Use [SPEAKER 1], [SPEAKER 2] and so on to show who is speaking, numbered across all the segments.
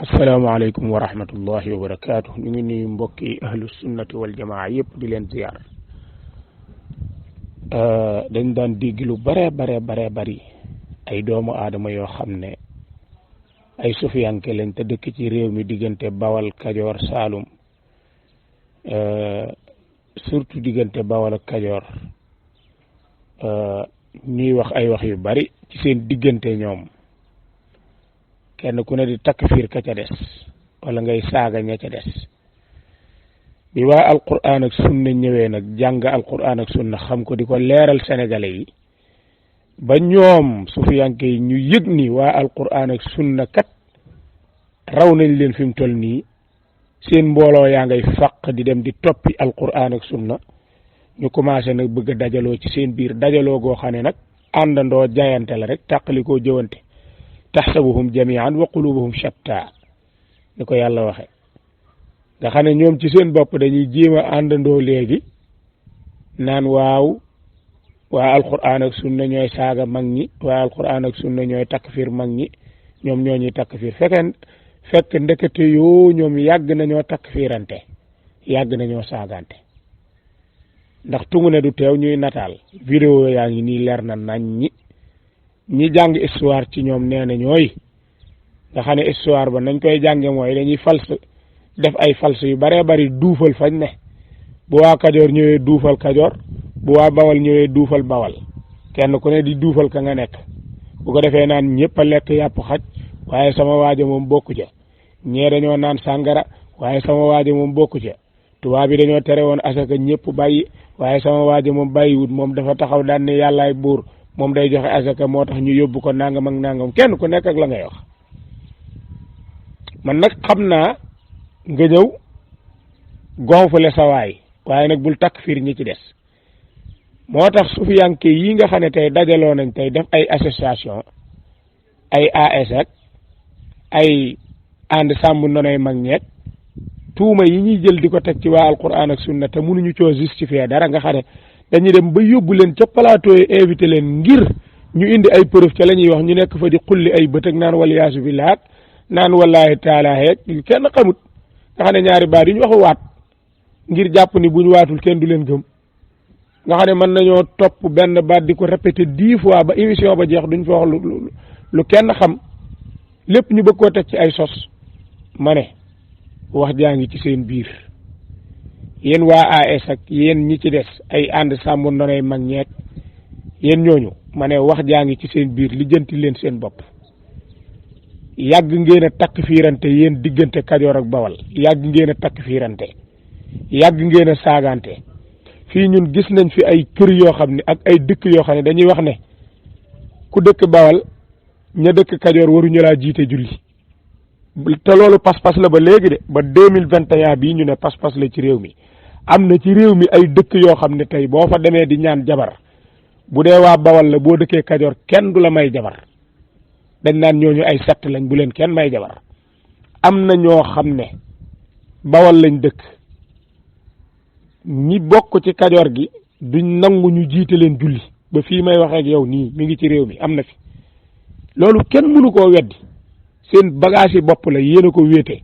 [SPEAKER 1] asalaamaaleykum wa rahmatullahi wa barakaatu. ñu ngi nuyu mbokki ahlu sunnati wal jamaa yëpp di leen ziar. dañ daan dégg lu bare bari ay doomu aadama yoo xam ne ay sufiyanke lañ te dëkk ci réew mi diggante Bawal Kajoor Saalum surtout diggante Bawal ak Kajoor ñuy wax ay wax yu bari ci seen diggante ñoom. kenn ku ne di takfir ka ca des wala ngay saaga ña ca des bi waa alquran ak sunna ñëwee nag jàng alquran ak sunna xam ko di ko leeral sénégalais yi ba ñoom sufiyanke yi ñu yëg ni waa alquran ak sunna kat raw nañ leen fi mu toll nii seen mbooloo yaa ngay faq di dem di toppi alquran ak sunna ñu commencé nag bëgg a dajaloo ci seen biir dajaloo goo xam ne nag àndandoo jaayante la rek tàqalikoo jëwante taxsabuhum jamian wa qulubuhum shatta ni ko yàlla waxe nga xam ne ñoom ci seen bopp dañuy jéem a àndandoo léegi naan waaw waa alquran ak sunna ñooy saaga mag ñi waa alquran ak sunna ñooy takfir mag ñi ñoom ñoo ñuy takfir fekk ndekete yoo ñoom yàgg nañoo takfirante yàgg nañoo saagante ndax tungu ne du teew ñuy nataal vidéo yaa ngi nii leer na nañ ñi jàng histoire ci ñoom nee na ñooy nga xam ne histoire ba nañ koy jànge mooy dañuy false def ay false yu baree bari duufal fañ ne bu waa Kajoor ñëwee duufal Kajoor bu waa Bawal ñëwee duufal Bawal kenn ku ne di duufal ka nga nekk bu ko defee naan ñëpp a lekk yàpp xaj waaye sama waaja moom bokku ca ñee dañoo naan sàngara waaye sama waaja moom bokku ca tubaab bi dañoo tere woon asaka ñëpp bàyyi waaye sama waaja moom bàyyiwut moom dafa taxaw daan ne yàllaay buur moom day joxe asaka moo tax ñu yóbbu ko nangam ak nangam kenn ku nekk ak la ngay wax man nag xam naa nga ñëw gonfale sa waay waaye nag bul takfir ñi ci des moo tax sufiyanke yi nga xam ne tey dajaloo nañ tey def ay association ay AS ak ay ànd sàmm nonoy mag ñeeg tuuma yi ñuy jël di ko teg ci waa alquran ak sunna te mënuñu coo justifier dara nga xam ne dañuy dem ba yóbbu leen ca plateau yi invité leen ngir ñu indi ay preuve ca la ñuy wax ñu nekk fa di xulli ay bët ak naan waliyaasu billaah naan wallahi taala heeg kenn xamut nga xam ne ñaari baat yi ñu wax waat ngir jàpp ni buñ waatul kenn du leen gëm nga xam ne mën nañoo topp benn baat di ko répété 10 fois ba émission ba jeex duñ fa wax lu kenn xam lépp ñu bëgg koo teg ci ay sos ma ne wax jaa ngi ci seen biir yéen waa AS ak yéen ñi ci des ay ànd sàmm ndonoy mag ñeeg yéen ñooñu ma ne wax jaa ngi ci seen biir lijjanti leen seen bopp yàgg ngeen a takk fiirante yéen diggante Kajoor ak Bawal yàgg ngeen a takk fiirante yàgg ngeen a saagante fii ñun gis nañ fi ay kër yoo xam ne ak ay dëkk yoo xam ne dañuy wax ne ku dëkk Bawal ña dëkk Kajoor waruñu laa jiite julli te loolu pas-pas la ba léegi de ba 2021 bii ñu ne pas-pas la ci réew mi am na ci réew mi ay dëkk yoo xam ne tey boo fa demee di ñaan jabar bu dee waa Bawal la boo dëkkee Kajoor kenn du la may jabar dañ naan ñooñu ay sett lañ bu leen kenn may jabar am na ñoo xam ne Bawal lañ dëkk ñi bokk ci Kajoor gi duñ nangu ñu jiite leen julli ba fii may waxee ak yow nii mi ngi ci réew mi am na fi loolu kenn mënu koo weddi seen bagage yi bopp la yéen a ko wéete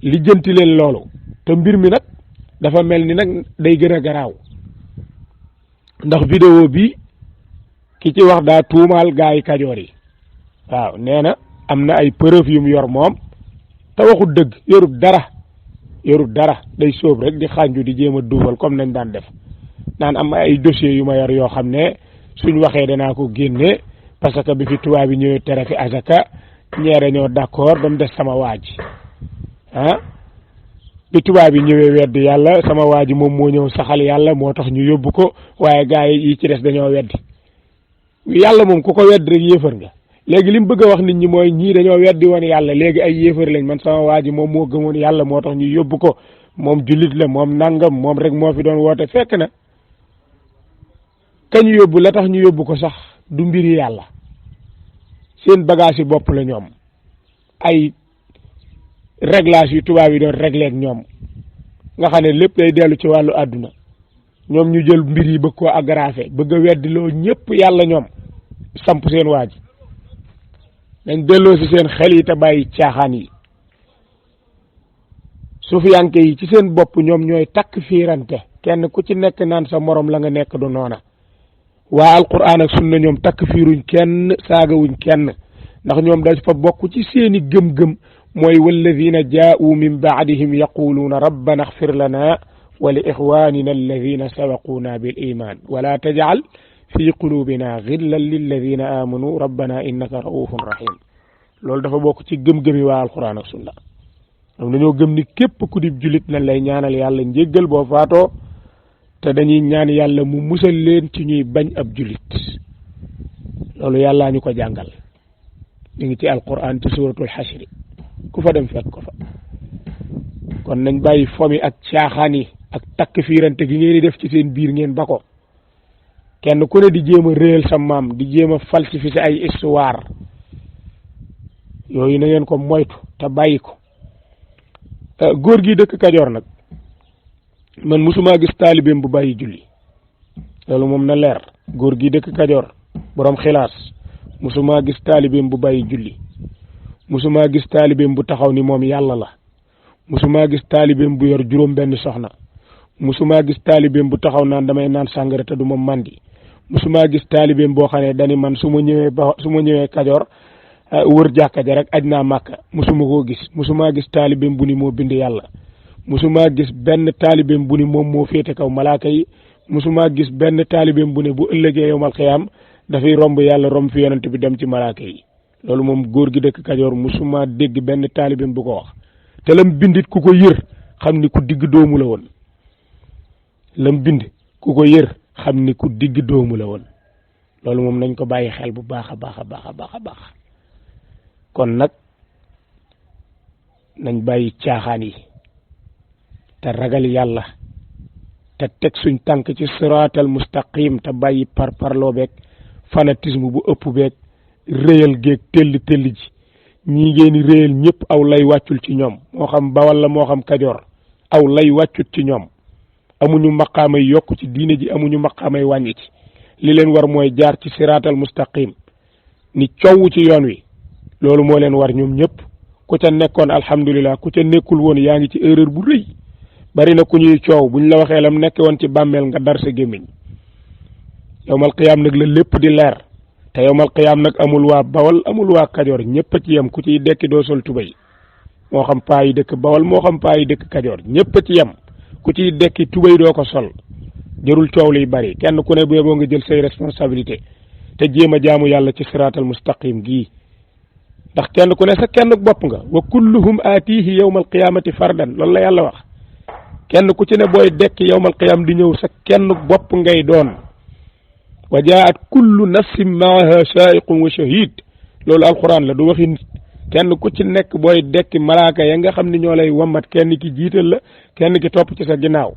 [SPEAKER 1] lijjanti leen loolu te mbir mi nag dafa mel ni nag day gën a garaaw ndax vidéo bi ki ci wax daa tuumaal gaa yi Kajoor yi waaw nee na am na ay preuve yu mu yor moom te waxut dëgg yorut dara day sóob rek di xànju di jéem a duufal comme nañ daan def naan am ay dossiers yu ma yor yoo xam ne suñ waxee danaa ko génne parce que bi fi tubaab bi ñëwee tere fi asaka ñeere ñoo d'accord ba mu des sama waaj bi tubaab yi ñëwee weddi yàlla sama waaj moom moo ñëw saxal yàlla moo tax ñu yóbbu ko waaye gaa yi ci des dañoo weddi yàlla moom ku ko weddi rek yéefar nga léegi li mu bëgg a wax nit ñi mooy ñii dañoo weddi woon yàlla léegi ay yéefar lañ man sama waaj moom moo gëmoon yàlla moo tax ñu yóbbu ko moom jullit la moom nangam moom rek moo fi doon woote fekk na kañ yóbbu la tax ñu yóbbu ko sax du mbiri yàlla seen bagage yi bopp la ñoom ay réglage yu tubaab yi doon réglé ak ñoom nga xam ne lépp day dellu ci wàllu àdduna ñoom ñu jël mbir yi bëgg koo aggravé bëgg a weddiloo ñëpp yàlla ñoom samp seen waaj dañ delloo si seen xel yi te bàyyi caaxaan yi sufiyanke yi ci seen bopp ñoom ñooy takk fiirante kenn ku ci nekk naan sa morom la nga nekk du noona waa alquran ak sunna ñoom takk fiiruñ kenn saagawuñ kenn ndax ñoom dafa bokk ci seeni gëm-gëm mooy walladina jaa'u min baadihim yaquluuna rabbana axfir lana wa li ixwanina alladina sabaquna bil iman wala tajal fi qulubina ghillan lilladina amanu rabbana innaka raufun rahim loolu dafa bokk ci gëm-gëmi waa alquran ak sunna ñoom dañoo gëm ni képp ku di julit lañ lay ñaanal yàlla njéggal boo faatoo te dañuy ñaan yàlla mu musal leen ci ñuy bañ ab julit loolu yàllaa ñu ko jàngal ñu ngi ci alquran ci suratul xashri ku fa dem fekk ko fa kon nañ bàyyi fomi ak caaxaan yi ak takk fiirante gi ngeen di def ci seen biir ngeen ba ko kenn ku ne di jéem a réel sa maam di jéem a falsifier ay histoire yooyu na ngeen ko moytu te bàyyi ko góor gi dëkk Kajoor nag man musuma gis taalibeem bu bàyyi julli loolu moom na leer góor gi dëkk Kajoor borom xilaas musuma gis taalibeem bu bàyyi julli musuma gis taalibeem bu taxaw ni moom yàlla la musuma gis taalibeem bu yor juróom benn soxna musuma gis taalibeem bu taxaw naan damay naan sàngara te du ma mandi musuma gis taalibeem boo xam ne dani man su ma ñëwee Kajoor wër jàkka ja rek aj naa Màkka musuma koo gis musuma gis taalibeem bu ni moo bind yàlla musuma gis benn taalibeem bu ni moom moo féete kaw malaaka yi musuma gis benn taalibeem bu ne bu ëllëgee yowmal xiyaam dafay romb yàlla romb fi yonent bi dem ci malaaka yi loolu moom góor gi dëkk Kajoor musuma dégg benn taalibeem bu ko wax te lam bindit ku ko yër xam ni ku digg doomu la woon lam bind ku ko yër xam ni ku digg doomu la woon loolu moom nañ ko bàyyi xel bu baax a baax a baax a baax a baax kon nag nañ bàyyi caaxaan yi te ragal yàlla te teg suñ tànk ci siraatal mustaqim te bàyyi parloo beeg fanatisme bu ëpp beeg réyal géeg tell ji ñii ngeen di réyal ñëpp aw lay wàccul ci ñoom moo xam Bawal la moo xam Kajoor aw lay wàccut ci ñoom amuñu maqaamay yokk ci diine ji amuñu maqaamay wàññi ci li leen war mooy jaar ci siraatal mustaqim ni coow ci yoon wi loolu moo leen war ñoom ñëpp ku ca nekkoon alhamdulilah ku ca nekkul woon yaa ngi ci erreur bu rëy bari na ku ñuy coow buñ la waxee lam nekk woon ci bàmmeel nga dar sa gémmiñ yowmal qiyaam nag la lépp di leer te yowmal qiyaam nag amul waa Bawal amul waa Kajoor ñëpp a ci yem ku ciy dekki doo sol tubay moo xam paa yi dëkk Bawal moo xam paa yi dëkk Kajoor ñëpp a ci yem ku ciy dekki tubay doo ko sol jërul coow liy bari kenn ku ne bu yeboo nga jël say responsabilité te jéem a jaamu yàlla ci siraatal mustaqim gii ndax kenn ku ne sa kenn bopp nga wa kulluhum aatihi yawmal qiyaamati fardan loolu la yàlla wax kenn ku ci ne booy dekki yawmal qiyaam di ñëw sa kenn bopp ngay doon wa jaat kullu nafsin maaha saa'iqun wa shahid loolu alquran la du waxi nit kenn ku ci nekk booy dekki malaaka ya nga xam ne ñoo lay wammat kenn ki jiital la kenn ki topp ci sa ginnaaw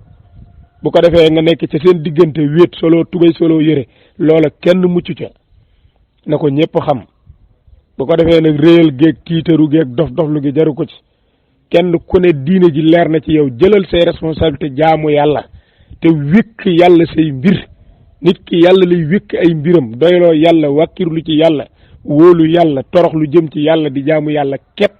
[SPEAKER 1] bu ko defee nga nekk ci seen diggante wéet solo tubay solo yëre loola kenn mucc ca na ko ñëpp xam bu ko defee nag réyal géeg tiitaru géeg dof-doflu gi jaru ko ci kenn ku ne diine ji leer na ci yow jëlal say responsabilité jaamu yàlla te wékk yàlla say mbir nit ki yàlla lay wékk ay mbiram doyloo yàlla wàkkirlu ci yàlla wóolu yàlla torox lu jëm ci yàlla di jaamu yàlla képp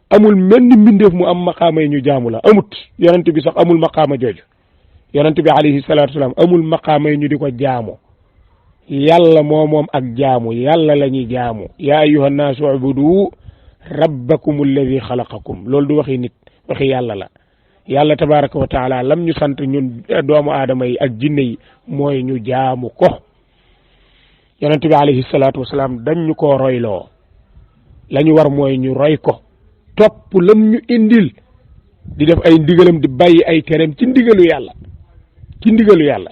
[SPEAKER 1] amul menn mbindeef mu am maqaama yi ñu jaamu la amut yonent bi sax amul maqaama jooju yonent bi alayhi salaatu wasalaam amul maqaama yi ñu di ko jaamu yàlla moom ak jaamu yàlla la ñuy jaamu yaa ayyuhan naasu ubudu rabbakum alladi xalaqakum loolu du waxi nit waxi yàlla la yàlla tabaraka wa taala lam ñu sant ñun doomu aadama yi ak jinne yi mooy ñu jaamu ko yonent bi alayhi salaatu wasalaam dañ ñu koo royloo la ñu war mooy ñu roy ko topp lam ñu indil di def ay ndigalam di bàyyi ay tereem ci ndigalu yàlla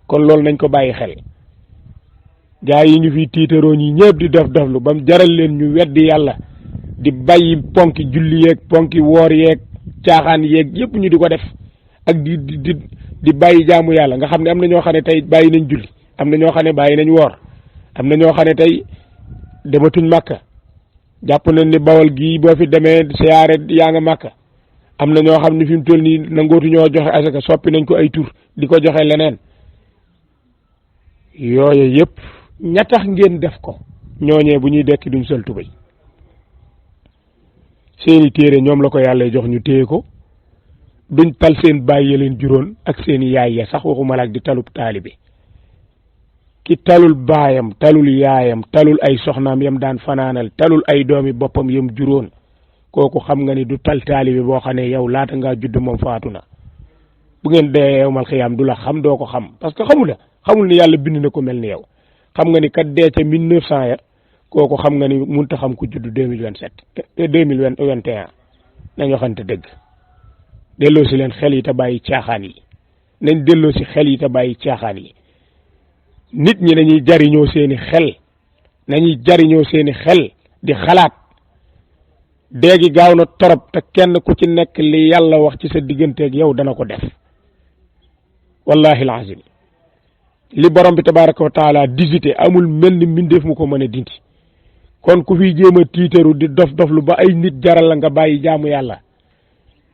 [SPEAKER 1] kon loolu nañ ko bàyyi xel gaa yi ñu fi tiitaroo ñi ñëpp di doflu bam jaral leen ñu weddi yàlla di bàyyi ponki julli yeeg ponki woor yeeg caaxaan yeeg yëpp ñu di ko def ak di bàyyi jaamu yàlla nga xam ne am na ñoo xam ne tey bàyyi nañ julli am na ñoo xam ne bàyyi nañ woor am na ñoo xam ne tey dematuñ Màkka jàpp nañ ni Bawal gii boo fi demee siyaare yaa nga Màkka am na ñoo xam ne fi mu toll nii nangootu ñoo joxe asaka soppi nañ ko ay tur di ko joxe leneen yooyu yëpp ña tax ngeen def ko ñooñee bu ñuy duñ sol tubay seeni téere ñoom la ko yàlla jox ñu téye ko duñ tal seen bàyyi leen juróon ak seen yaay ya sax waxuma la ak di talub taalibe ki talul baayam talul yaayam talul ay soxnaam yam daan fanaanal talul ay doomi boppam yam juróon kooku xam nga ni du tal taalibe boo xam ne yow laata ngaa judd moom faatu na bu ngeen dee yowmal xiyaam du la xam doo ko xam parce que xamul ni yàlla bind na ko mel ni yow xam nga ni kat dee ca 1900 ya kooku xam nga ni mënut a xam ku judd 2027 2021 nañ waxante dëgg delloo si leen xel yi te bàyyi caaxaan yi nañ delloo si xel yi te bàyyi caaxaan yi nit ñi nañuy jariñoo seeni xel di xalaat déegi gaaw na torop te kenn ku ci nekk li yàlla wax ci sa digganteeg yow dana ko def wallahi alazim li borom bi tabaraka wa taala digité amul mel ni mbindeef mu ko mën a dindi kon ku fi jéem a tiitaru di dof lu ba ay nit jaral la nga bàyyi jaamu yàlla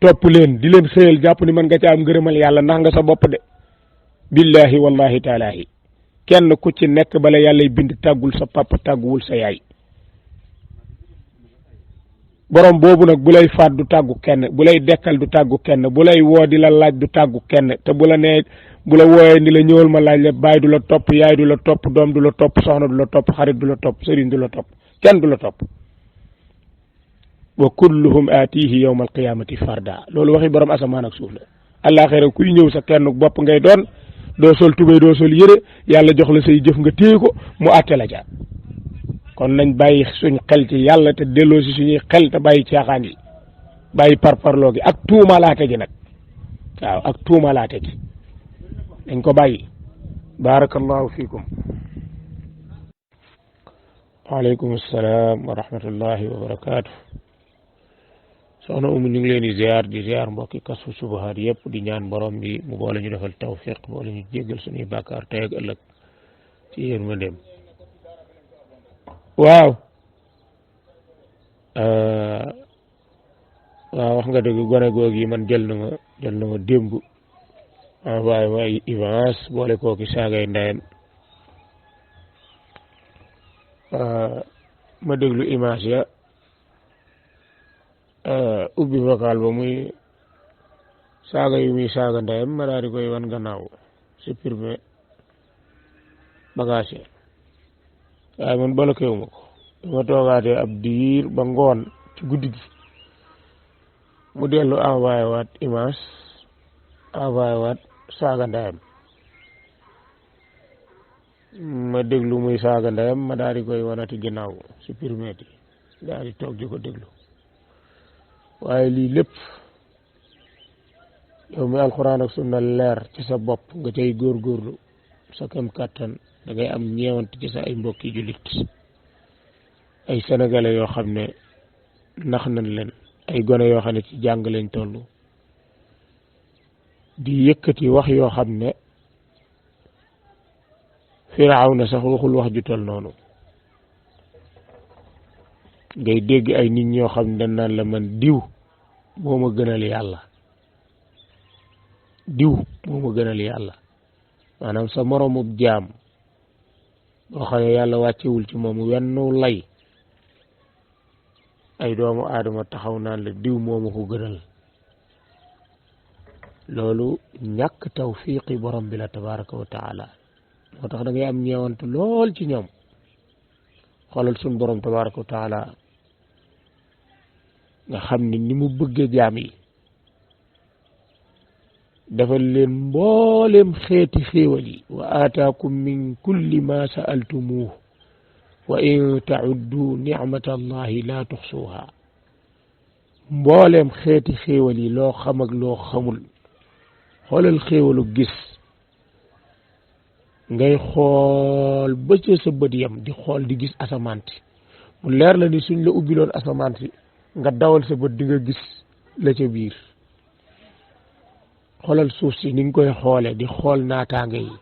[SPEAKER 1] topp leen di leen xëyal jàpp ni mën nga ca am ngërëmal yàlla ndax nga sa bopp de billahi wallahi taalahi kenn ku ci nekk bala yàllay bind tàggul sa papa tàgguwul sa yaay borom boobu nag bu lay faat du tàggu kenn bu lay dekkal du tàggu kenn bu lay woo di la laaj du tàggu kenn te bu la wooyee ni la ñëwal ma laaj la baay du la topp yaay du la topp doom du la topp soxna du la topp xarit du la topp sëriñ du la topp kenn du la topp wa kulluhum aatihi yawma alqiyamati farda loolu waxi borom asamaan ak suuf la àllaaxira kuy ñëw sa kenn bopp ngay doon doo sol tubéy doo sol yëre yàlla jox la say jëf nga téye ko mu àtte la ca kon nañ bàyyi suñ xel ci yàlla te delloo si suñuy xel te bàyyi caaxaan yi bàyyi parparloo gi ak tuumalaate gi nag waaw ak tuumalaate gi dañ ko bàyyi barakallahu fiikum waaleykum assalaam wa rahmatullahi wa barakaatu soxna Umu ñu ngi leen di ziar mbokki Kashfu Shubuhaat yëpp di ñaan borom bi mu boole ñu defal tawfiq boole ñu jéggal suñuy bàkkaar tey ak ëllëg ci yërmandeem waaw wax nga dëgg gone googu yi man jël na ma démb waaye waaye Ivance boole kooki saagay ndeyam ma déglu image ya ubbi vocal ba muy saaga yu muy saaga ndeyam ma daal di koy wan gannaaw supprimer bagage waaye man bloqué wu ma ko ma toogaatee ab diir ba ngoon ci guddi gi mu dellu envoyé waat image envoyé waat saaga ndeyam ma déglu muy saaga ndeyam ma daal di koy wanati ginnaaw supprimer ti daal di toog di ko déglu waaye lii lépp yow mi alxuraan ak sunna leer ci sa bopp nga cay góorgóorlu sa kem kàttan da ngay am ñeewant ci sa ay mbokki jullit ay sénégalais yoo xam ne nax nañ leen ay gone yoo xam ne ci jàng lañ toll di yëkkati wax yoo xam ne Firawna sax waxul wax ju toll noonu ngay dégg ay nit ñoo xam ne dañ naan la man diw moo ma gënal yàlla maanaam sa moromub jaam boo xam ne yàlla wàccewul ci moom wennu lay ay doomu aadama taxaw naan la diw moo ma ko gënal loolu ñàkk tawfiqi borom bi la tabaraka wa taala moo tax da ngay am ñeewant lool ci ñoom xoolal suñ borom tabaraka wa taala nga xam ne ni mu bëgge jaam yi defal leen mbooleem xeeti xéewal yi wa aataakum min kulli ma sa'altumuhu wa in ta'uddu ni'mata allahi la tuxsuha mbooleem xeeti xéewal yi loo xam ak loo xamul xoolal xéewalu gis ngay xool ba ca sa bët yam di xool di gis asamaan si mu leer la ni suñ la ubbiloon asamaan si nga dawal sa bët di nga gis la ca biir xoolal suuf si ni nga koy xoole di xool naataange yi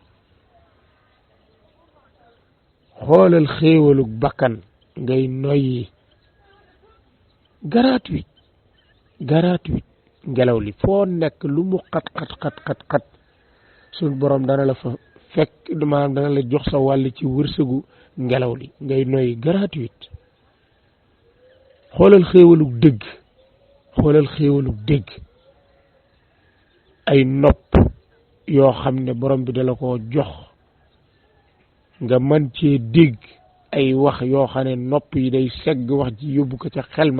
[SPEAKER 1] xoolal xéewalu bakkan ngay noyyi gratuit ngelaw li foo nekk lu mu xat suñ borom dana la fa fekk maanaam dana la jox sa wàll ci wërsëgu ngelaw li ngay noyyi gratuit xoolal xéewalug dégg ay nopp yoo xam ne borom bi dala ko jox nga mën cee dégg ay wax yoo xam ne nopp yi day segg wax ji yóbbu ko ca xel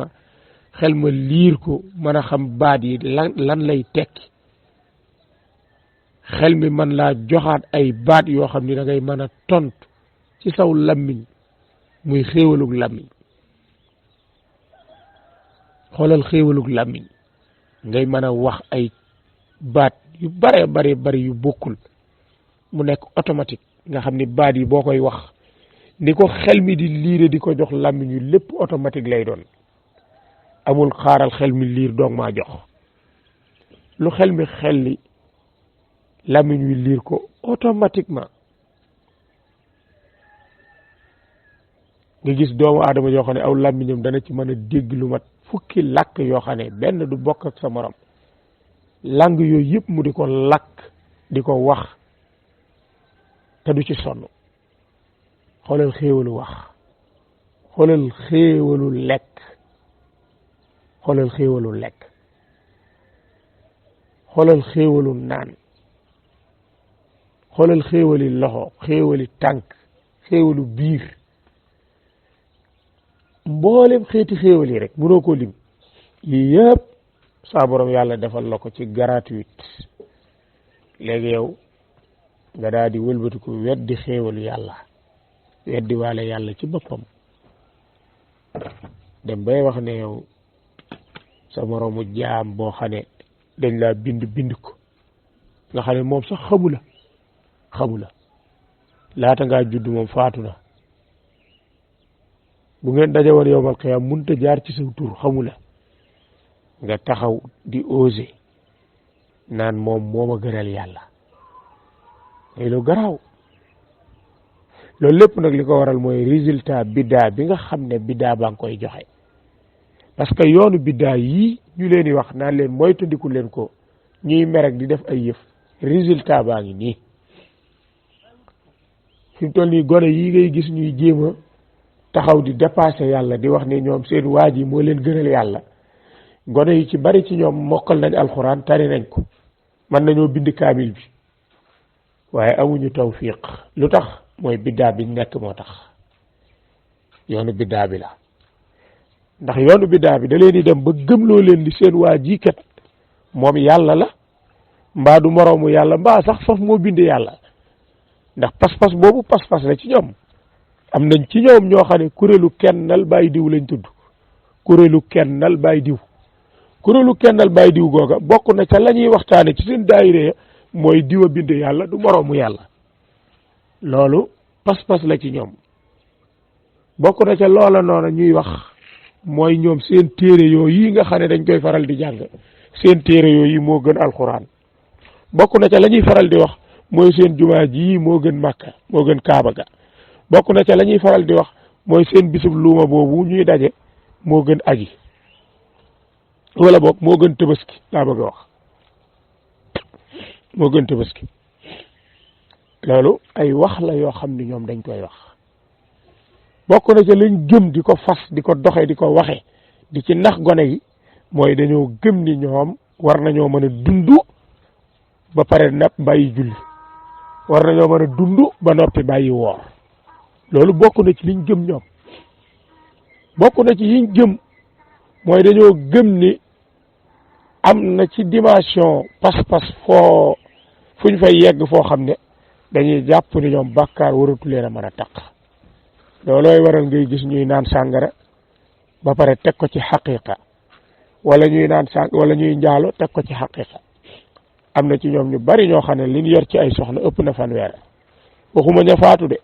[SPEAKER 1] ma liir ko mën a xam baat yi lan lay tekki xel mi mën laa joxaat ay baat yoo xam ni da ngay mën a tontu ci saw lammiñ muy xéewalug lammiñ xoolal xéewalug lammiñ ngay mën a wax ay baat yu bare yu bokkul mu nekk automatique nga xam ni baat yi boo koy wax ni ko xel mi di liire di ko jox lammiñ yu lépp automatique lay doon amul xaaral xel mi liir doog maa jox lu xel mi xelli lammiñ wi liir ko automatiquement nga gis doomu aadama yoo xam ne aw lammiñam dana ci mën a dégg lu mat fukki làkk yoo xam ne benn du bokk ak sa morom lang yooyu yëpp mu di ko làkk di ko wax te du ci sonn xoolal xéewalu wax xoolal xéewalu lekk xoolal xéewalu lekk xoolal xéewalu naan xoolal xéewali loxo xéewali tànk xéewalu biir mboolem xeeti xéewal yi rek mënoo ko lim yii yëpp saa borom yàlla defal la ko ci gratuite léegi yow nga daal di wëlbatiku weddi xéewalu yàlla weddi waale yàlla ci boppam dem bay wax ne yow sa moroomu jaam boo xam ne dañ laa bind ko nga xam ne moom sax xamu la laata ngaa judd moom faatu na bu ngeen daje woon yowmal qiyaam munta jaar ci sa tur xamu la nga taxaw di osé naan moom moo ma gënal yàlla day lu garaaw loolu lépp nag li ko waral mooy résultat biddaa bi nga xam ne biddaa baa ngi koy joxe parce que yoonu biddaa yii ñu leen di wax naan leen mooy tëndiku leen ko ñuy merek di def ay yëf résultat baa ngi nii fi mu toll nii gone yii ngay gis ñuy jéem a taxaw di dépasser yàlla di wax ne ñoom seen waaj yi moo leen gënal yàlla gone yi ci bari ci ñoom mokkal nañ alxuraan tari nañ ko mën nañoo bind kaamil bi waaye amuñu tawfiq lu tax mooy biddaa bi nekk moo tax yoonu biddaa bi la ndax yoonu biddaa bi da leen di dem ba gëmloo leen di seen waa ji kat moom yàlla la mbaa du moroomu yàlla mbaa sax faf moo bind yàlla ndax pas-pas boobu pas-pas la ci ñoom am nañ ci ñoom ñoo xam ne kuréelu kennal bàyyi diw lañ tudd kuréelu kennal bàyyi diw kuréelu kennal bàyyi diw googa bokk na ca la ñuy waxtaane ci seen daayira mooy diw a bind yàlla du moroomu yàlla loolu pas-pas la ci ñoom bokk na ca loola noona ñuy wax mooy ñoom seen téere yooyu yi nga xam ne dañ koy faral di jàng seen téere yooyu moo gën alxuraan bokk na ca la ñuy faral di wax mooy seen jumaa ji moo gën màkka moo gën kaaba ga bokk na ca la ñuy faral di wax mooy seen bisub luuma boobu ñuy daje moo gën aji wala boog moo gën tëbaski laa bëgg a wax moo gën tëbaski loolu ay wax la yoo xam ni ñoom dañ koy wax bokk na ca lañ gëm di ko fas di ko doxe di ko waxe di ci nax gone yi mooy dañoo gëm ni ñoom war nañoo mën a dund ba pare napp bàyyi julli war nañoo mën a dund ba noppi bàyyi woor loolu bokk na ci liñ gëm ñoom bokk na ci yiñ gëm mooy dañoo gëm ni am na ci dimension pas-pas fuñ fay yegg foo xam ne dañuy jàpp ni ñoom bàkkaar waratu leen a mën a taq loolooy waral ngay gis ñuy naan sàngara ba pare teg ko ci xaqiqa wala ñuy naan wala ñuy njaalo teg ko ci xaqiqa am na ci ñoom ñu bari ñoo xam ne li ñu yor ci ay soxna ëpp na fanweer waxuma ña faatu de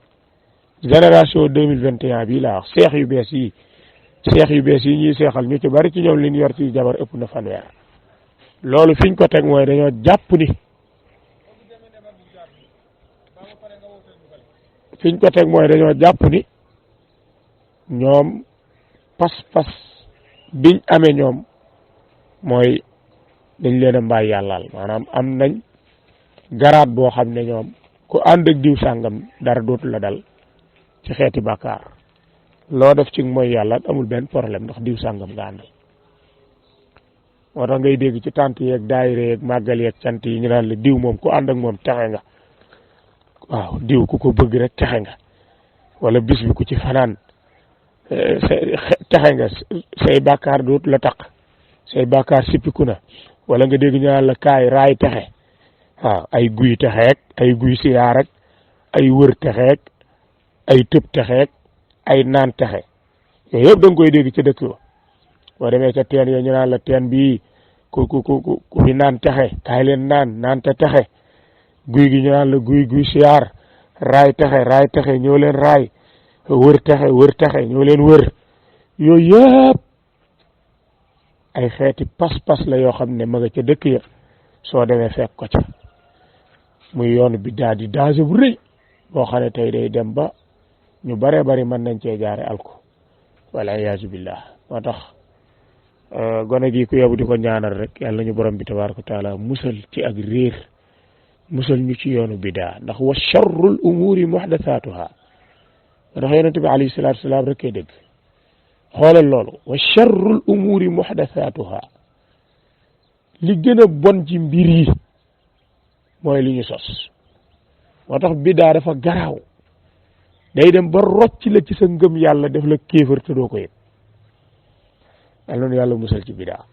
[SPEAKER 1] génération 2021 bii laa wax seex yu bees yi ñuy seexal ñu ci bari ci ñoom li ñu yor ci jabar ëpp na fanweer loolu fiñ ko teg mooy dañoo jàpp ni ñoom pas-pas biñ amee ñoom mooy dañ leen a mbaay yàllaal maanaam am nañ garaat boo xam ne ñoom ku ànd ak diw sàngam dara dootu la dal ci xeeti bàkkaar loo def ci mooy yàlla amul benn problème ndax diw sàngam nga àndal moo tax ngay dégg ci tànt yeeg daayira yeeg màggal yeeg cant yi ñu naan la diw moom ku ànd ak moom texe nga waaw diw ku ko bëgg rek texe nga wala bis bi ku ci fanaan texe nga say bàkkaar doot la taq say bàkkaar sippiku na wala nga dégg ñu naan la kaay raay texe waaw ay guy texeek ay guy siyaar ak ay wër texeek ay tëb texeek ay naan texe yooyu yëpp da nga koy dégg ci dëkk ba boo demee ca teen yo ñu naan la teen bii ku fi naan texe kaay leen naan te texe guy gi ñu naan la guy siyaar raay texe ñëw leen raay wër texe ñëw leen wër yooyu yëpp ay xeeti pas-pas la yoo xam ne ma nga ca dëkk ya soo demee fekk ko ca muy yoonu bi daal di danger bu rëy boo xam ne tey day dem ba ñu bare bari mën nañ cee jaare alko wala iyaazu billah moo tax gone gi ku yebu di ko ñaanal rek yàlla ñu borom bi tabaaraka taala musal ci ak réer musal ñu ci yoonu bidaa ndax wa sharrul umuri muhdathatuha ndax yonent bi alayhi salaatu wasalaam rek kay dégg xoolal loolu wa sharrul umuri muhdathatuha li gën a bon ci mbir yi mooy li ñu sos moo tax bidaa dafa garaaw day dem ba rocc la ci sa ngëm yàlla def la kéefër te doo ko yëg yàlla na yàlla musal ci bidaa